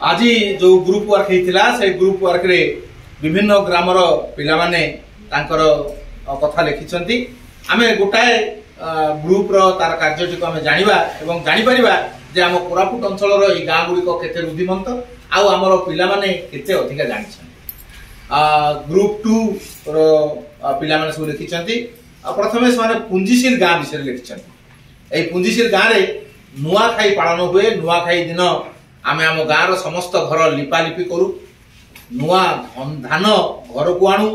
ଆଜି ଯେଉଁ group work ହେଇଥିଲା, ସେ ଗ୍ରୁପ୍ ୱାର୍କରେ ବିଭିନ୍ନ ଗ୍ରାମର ପିଲାମାନେ ତାଙ୍କର କଥା ଲେଖିଛନ୍ତି। ଆମେ ଗୋଟାଏ ଗ୍ରୁପର ତାର କାର୍ଯ୍ୟଟିକୁ ଆମେ ଜାଣିବା ଏବଂ ଜାଣିପାରିବା ଯେ ଆମ କୋରାପୁଟ ଅଞ୍ଚଳର ଏଇ ଗାଁ ଗୁଡ଼ିକ କେତେ ରୁଦ୍ଧିମନ୍ତ ଆଉ ଆମର ପିଲାମାନେ କେତେ ଅଧିକା ଜାଣିଛନ୍ତି। ଗ୍ରୁପ୍ 2 ର ପିଲାମାନେ ସବୁ ଲେଖିଛନ୍ତି। ପ୍ରଥମେ ସେମାନେ ପୁଞ୍ଜିଶୀଲ ଗାଁ ବିଷୟରେ ଲେଖିଛନ୍ତି। ଏଇ ପୁଞ୍ଜିଶୀଲ ଗାଁରେ ନୂଆଖାଇ ପାଳନ ହୁଏ। ନୂଆଖାଇ ଦିନ ଆମେ ଆମ ଗାଁର ସମସ୍ତ ଘର ଲିପାଲିପି କରୁ, ନୂଆ ଧାନ ଘରକୁ ଆଣୁ,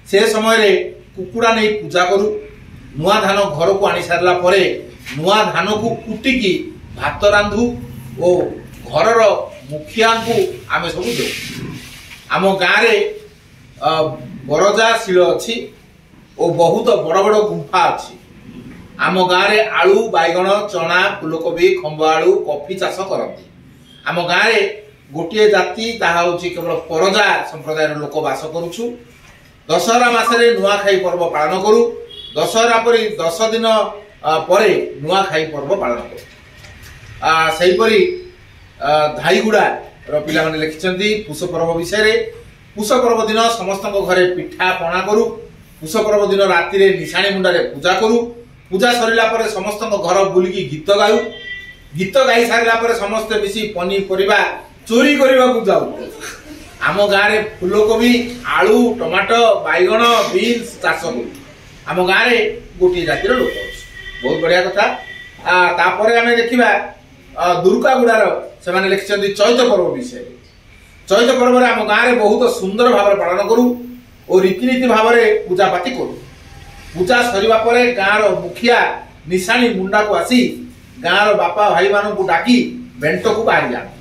ସେ ସମୟରେ କୁକୁଡ଼ା ନେଇ ପୂଜା କରୁ। ନୂଆ ଧାନ ଘରକୁ ଆଣି ସାରିଲା ପରେ ନୂଆ ଧାନକୁ କୁଟିକି ଭାତ ରାନ୍ଧୁ ଓ ଘରର ମୁଖିଆଙ୍କୁ ଆମେ ସବୁ ଦେଉ। ଆମ ଗାଁରେ ବରଜା ଶିଳ ଅଛି ଓ ବହୁତ ବଡ଼ ବଡ଼ ଗୁମ୍ଫା ଅଛି। ଆମ ଗାଁରେ ଆଳୁ, ବାଇଗଣ, ଚଣା, ଫୁଲକୋବି, ଖମ୍ବ ଆଳୁ, କଫି ଚାଷ କରନ୍ତି। ଆମ ଗାଁରେ ଗୋଟିଏ ଜାତି, ତାହା ହେଉଛି କେବଳ ପରଜା ସମ୍ପ୍ରଦାୟର ଲୋକ ବାସ କରୁଛୁ। ଦଶହରା ମାସରେ ନୂଆଖାଇ ପର୍ବ ପାଳନ କରୁ। ଦଶହରା ପରି 10 ଦିନ ପରେ ନୂଆଖାଇ ପର୍ବ ପାଳନ କରୁ। ସେହିପରି ଧାଇଗୁଡ଼ାର ପିଲାମାନେ ଲେଖିଛନ୍ତି ପୁଷ ପର୍ବ ବିଷୟରେ। ପୁଷ ପର୍ବ ଦିନ ସମସ୍ତଙ୍କ ଘରେ ପିଠା ପଣା କରୁ। ପୁଷ ପର୍ବ ଦିନ ରାତିରେ ନିଶାଣି ମୁଣ୍ଡାରେ ପୂଜା କରୁ। ପୂଜା ସରିଲା ପରେ ସମସ୍ତଙ୍କ ଘର ବୁଲିକି ଗୀତ ଗାଉ। ଗୀତ ଗାଇ ସାରିଲା ପରେ ସମସ୍ତେ ମିଶି ପନିପରିବା ଚୋରି କରିବାକୁ ଯାଉ। ଆମ ଗାଁରେ ଫୁଲକୋବି, ଆଳୁ, ଟମାଟୋ, ବାଇଗଣ, ବିନ୍ସ ଚାଷ କରୁ। ଆମ ଗାଁରେ ଗୋଟିଏ ଜାତିର ଲୋକ ଅଛୁ। ବହୁତ ବଢିଆ କଥା। ତାପରେ ଆମେ ଦେଖିବା ଦୁର୍ଗାଗୁଡ଼ାର ସେମାନେ ଲେଖିଛନ୍ତି ଚୈତ ପର୍ବ ବିଷୟରେ। ଚୈତ ପର୍ବରେ ଆମ ଗାଁରେ ବହୁତ ସୁନ୍ଦର ଭାବରେ ପାଳନ କରୁ ଓ ରୀତିନୀତି ଭାବରେ ପୂଜାପାତି କରୁ। ପୂଜା ସରିବା ପରେ ଗାଁର ମୁଖିଆ ନିଶାଣି ମୁଣ୍ଡାକୁ ଆସି ଗାଁର ବାପା ଭାଇମାନଙ୍କୁ ଡାକି ବେଣ୍ଟକୁ ବାହାରି ଯାଆନ୍ତି।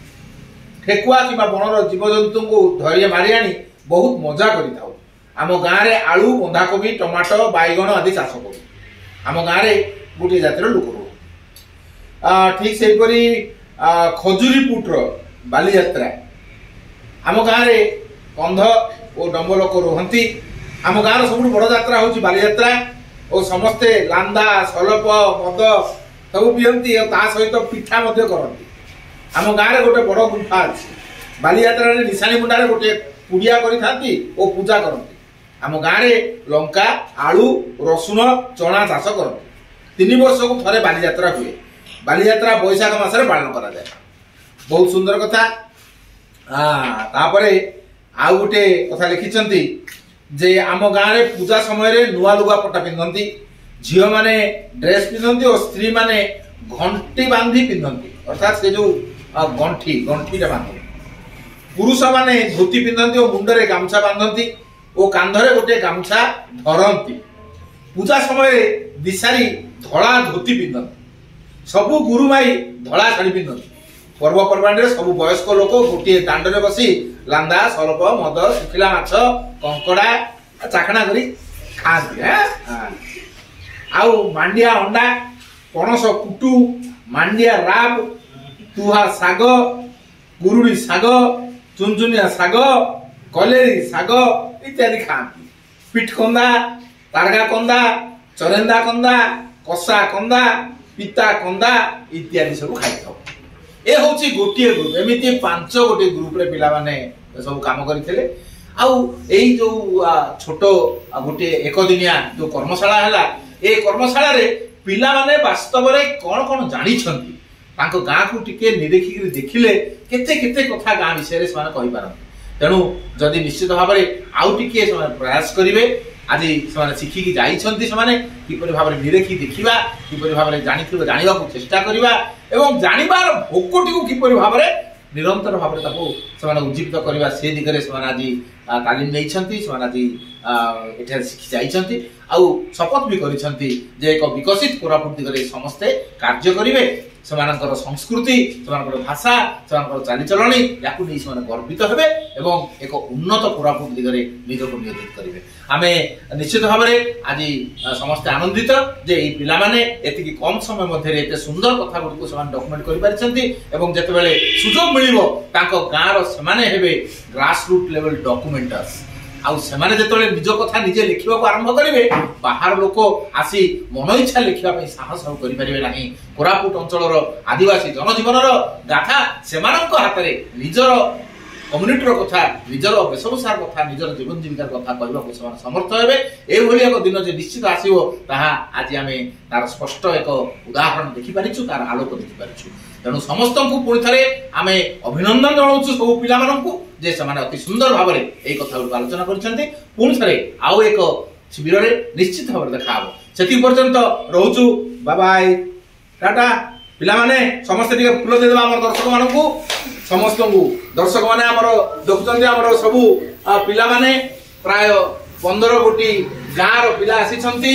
ଠେକୁଆ କିମ୍ବା ବଣର ଜୀବଜନ୍ତୁଙ୍କୁ ଧରି ମାରି ଆଣି ବହୁତ ମଜା କରିଥାଉ। ଆମ ଗାଁରେ ଆଳୁ, ବନ୍ଧାକୋବି, ଟମାଟୋ, ବାଇଗଣ ଆଦି ଚାଷ କରୁ। ଆମ ଗାଁରେ ଗୋଟିଏ ଜାତିର ଲୋକ ରୁହନ୍ତି। ଠିକ ସେହିପରି ଖଜୁରୀପୁଟର ବାଲିଯାତ୍ରା। ଆମ ଗାଁରେ କନ୍ଧ ଓ ଡମ୍ବ ଲୋକ ରୁହନ୍ତି। ଆମ ଗାଁର ସବୁଠୁ ବଡ଼ ଯାତ୍ରା ହେଉଛି ବାଲିଯାତ୍ରା ଓ ସମସ୍ତେ ଲାନ୍ଦା, ସଲପ, ମଦ ସବୁ ପିଅନ୍ତି ଆଉ ତା ସହିତ ପିଠା ମଧ୍ୟ କରନ୍ତି। ଆମ ଗାଁରେ ଗୋଟେ ବଡ଼ ଗୁମ୍ଫା ଅଛି। ବାଲିଯାତ୍ରାରେ ନିଶାଣି ମୁଣ୍ଡାରେ ଗୋଟିଏ କୁଡ଼ିଆ କରିଥାନ୍ତି ଓ ପୂଜା କରନ୍ତି। ଆମ ଗାଁରେ ଲଙ୍କା, ଆଳୁ, ରସୁଣ, ଚଣା ଚାଷ କରନ୍ତି। 3 ବର୍ଷକୁ ଥରେ ବାଲିଯାତ୍ରା ହୁଏ। ବାଲିଯାତ୍ରା ବୈଶାଖ ମାସରେ ପାଳନ କରାଯାଏ। ବହୁତ ସୁନ୍ଦର କଥା। ତାପରେ ଆଉ ଗୋଟେ କଥା ଲେଖିଛନ୍ତି ଯେ ଆମ ଗାଁରେ ପୂଜା ସମୟରେ ନୂଆ ଲୁଗାପଟା ପିନ୍ଧନ୍ତି, ଝିଅମାନେ ଡ୍ରେସ୍ ପିନ୍ଧନ୍ତି ଓ ସ୍ତ୍ରୀମାନେ ଘଣ୍ଟି ବାନ୍ଧି ପିନ୍ଧନ୍ତି, ଅର୍ଥାତ୍ ସେ ଯୋଉ ଗଣ୍ଠିଟା ବାନ୍ଧନ୍ତି। ପୁରୁଷମାନେ ଧୋତି ପିନ୍ଧନ୍ତି ଓ ମୁଣ୍ଡରେ ଗାମୁଛା ବାନ୍ଧନ୍ତି ଓ କାନ୍ଧରେ ଗୋଟେ ଗାମୁଛା ଧରନ୍ତି। ପୂଜା ସମୟରେ ଦିଶାରୀ ଧଳା ଧୋତି ପିନ୍ଧନ୍ତି। ସବୁ ଗୁରୁମାଇ ଧଳା ଶାଢ଼ୀ ପିନ୍ଧନ୍ତି। ପର୍ବପର୍ବାଣିରେ ସବୁ ବୟସ୍କ ଲୋକ ଗୋଟିଏ ଦାଣ୍ଡରେ ବସି ଲାନ୍ଦା, ସରପ, ମଦ, ଶୁଖିଲା ମାଛ, କଙ୍କଡ଼ା ଚାଖଣା କରି ଖାଆନ୍ତି। ଆଉ ମାଣ୍ଡିଆ ଅଣ୍ଡା, ପଣସ କୁଟୁ, ମାଣ୍ଡିଆ ରାବ, ତୁହା ଶାଗ, କୁରୁଡ଼ି ଶାଗ, ଚୁନଚୁନିଆ ଶାଗ, କଲେରୀ ଶାଗ ଇତ୍ୟାଦି ଖାଆନ୍ତି। ପିଠକନ୍ଦା, ତାରଗା କନ୍ଦା, ଚରେନ୍ଦା କନ୍ଦା, କଷା କନ୍ଦା, ପିତା କନ୍ଦା ଇତ୍ୟାଦି ସବୁ ଖାଇଥାଉ। ଏ ହେଉଛି ଗୋଟିଏ ଗ୍ରୁପ। ଏମିତି 5 ଗୋଟି ଗ୍ରୁପରେ ପିଲାମାନେ ସବୁ କାମ କରିଥିଲେ। ଆଉ ଏଇ ଯୋଉ ଛୋଟ ଗୋଟିଏ ଏକଦିନିଆ ଯୋଉ କର୍ମଶାଳା ହେଲା, ଏ କର୍ମଶାଳାରେ ପିଲାମାନେ ବାସ୍ତବରେ କଣ କଣ ଜାଣିଛନ୍ତି, ତାଙ୍କ ଗାଁକୁ ଟିକେ ନିରୀକ୍ଷିକିରି ଦେଖିଲେ କେତେ କେତେ କଥା ଗାଁ ବିଷୟରେ ସେମାନେ କହିପାରନ୍ତି। ତେଣୁ ଯଦି ନିଶ୍ଚିତ ଭାବରେ ଆଉ ଟିକିଏ ସେମାନେ ପ୍ରୟାସ କରିବେ, ଆଜି ସେମାନେ ଶିଖିକି ଯାଇଛନ୍ତି, ସେମାନେ କିପରି ଭାବରେ ନିରେଖି ଦେଖିବା, କିପରି ଭାବରେ ଜାଣିବାକୁ ଚେଷ୍ଟା କରିବା ଏବଂ ଜାଣିବାର ଭୋକଟିକୁ କିପରି ଭାବରେ ନିରନ୍ତର ଭାବରେ ତାକୁ ସେମାନେ ଉଜ୍ଜୀବିତ କରିବା, ସେ ଦିଗରେ ସେମାନେ ଆଜି ତାଲିମ ନେଇଛନ୍ତି। ସେମାନେ ଆଜି ଏଠାରେ ଶିଖି ଯାଇଛନ୍ତି ଆଉ ଶପଥ ବି କରିଛନ୍ତି ଯେ ଏକ ବିକଶିତ କୋରାପୁଟ ଦିଗରେ ସମସ୍ତେ କାର୍ଯ୍ୟ କରିବେ। ସେମାନଙ୍କର ସଂସ୍କୃତି, ସେମାନଙ୍କର ଭାଷା, ସେମାନଙ୍କର ଚାଲିଚଳଣି, ୟାକୁ ନେଇ ସେମାନେ ଗର୍ବିତ ହେବେ ଏବଂ ଏକ ଉନ୍ନତ କୋରାପୁଟ ଦିଗରେ ନିଜକୁ ନିୟୋଜିତ କରିବେ। ଆମେ ନିଶ୍ଚିତ ଭାବରେ ଆଜି ସମସ୍ତେ ଆନନ୍ଦିତ ଯେ ଏଇ ପିଲାମାନେ ଏତିକି କମ ସମୟ ମଧ୍ୟରେ ଏତେ ସୁନ୍ଦର କଥା ଗୁଡ଼ିକୁ ସେମାନେ ଡକୁମେଣ୍ଟ କରିପାରିଛନ୍ତି ଏବଂ ଯେତେବେଳେ ସୁଯୋଗ ମିଳିବ ତାଙ୍କ ଗାଁର ସେମାନେ ହେବେ ଗ୍ରାସ ରୁଟ୍ ଲେଭେଲ ଡକୁମେଣ୍ଟର୍ସ। ଆଉ ସେମାନେ ଯେତେବେଳେ ନିଜ କଥା ନିଜେ ଲେଖିବାକୁ ଆରମ୍ଭ କରିବେ, ବାହାର ଲୋକ ଆସି ମନ ଇଚ୍ଛା ଲେଖିବା ପାଇଁ ସାହସ ଆଉ କରିପାରିବେ ନାହିଁ। କୋରାପୁଟ ଅଞ୍ଚଳର ଆଦିବାସୀ ଜନଜୀବନର ଗାଥା ସେମାନଙ୍କ ହାତରେ, ନିଜର କମ୍ୟୁନିଟିର କଥା, ନିଜର ବେଶଭୂଷାର କଥା, ନିଜର ଜୀବନ ଜୀବିକାର କଥା କହିବାକୁ ସେମାନେ ସମର୍ଥ ହେବେ। ଏଇଭଳି ଏକ ଦିନ ଯେ ନିଶ୍ଚିତ ଆସିବ, ତାହା ଆଜି ଆମେ ତାର ସ୍ପଷ୍ଟ ଏକ ଉଦାହରଣ ଦେଖିପାରିଛୁ, ତାର ଆଲୋକ ଦେଖିପାରିଛୁ। ତେଣୁ ସମସ୍ତଙ୍କୁ ପୁଣି ଥରେ ଆମେ ଅଭିନନ୍ଦନ ଜଣାଉଛୁ ସବୁ ପିଲାମାନଙ୍କୁ ଯେ ସେମାନେ ଅତି ସୁନ୍ଦର ଭାବରେ ଏଇ କଥା ଗୁଡ଼ିକ ଆଲୋଚନା କରିଛନ୍ତି। ପୁଣି ଥରେ ଆଉ ଏକ ଶିବିରରେ ନିଶ୍ଚିତ ଭାବରେ ଦେଖାହବ। ସେତିକି ପର୍ଯ୍ୟନ୍ତ ରହୁଛୁ, ବାବାଇ, ଟାଟା। ପିଲାମାନେ ସମସ୍ତେ ଟିକେ ଫୁଲ ଦେଇଦେବା ଆମର ଦର୍ଶକ ମାନଙ୍କୁ, ସମସ୍ତଙ୍କୁ। ଦର୍ଶକ ମାନେ ଆମର ଦେଖୁଛନ୍ତି, ଆମର ସବୁ ପିଲାମାନେ ପ୍ରାୟ 15 ଗୋଟି ଗାଁର ପିଲା ଆସିଛନ୍ତି,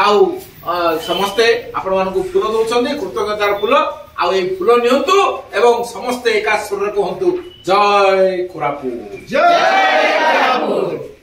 ଆଉ ସମସ୍ତେ ଆପଣମାନଙ୍କୁ ଫୁଲ ଦଉଛନ୍ତି, କୃତଜ୍ଞତାର ଫୁଲ। ଆଉ ଏଇ ଫୁଲ ନିଅନ୍ତୁ ଏବଂ ସମସ୍ତେ ଏକା ସ୍ୱରରେ କୁହନ୍ତୁ, ଜୟ କୋରାପୁଟ, ଜୟ କୋରାପୁଟ।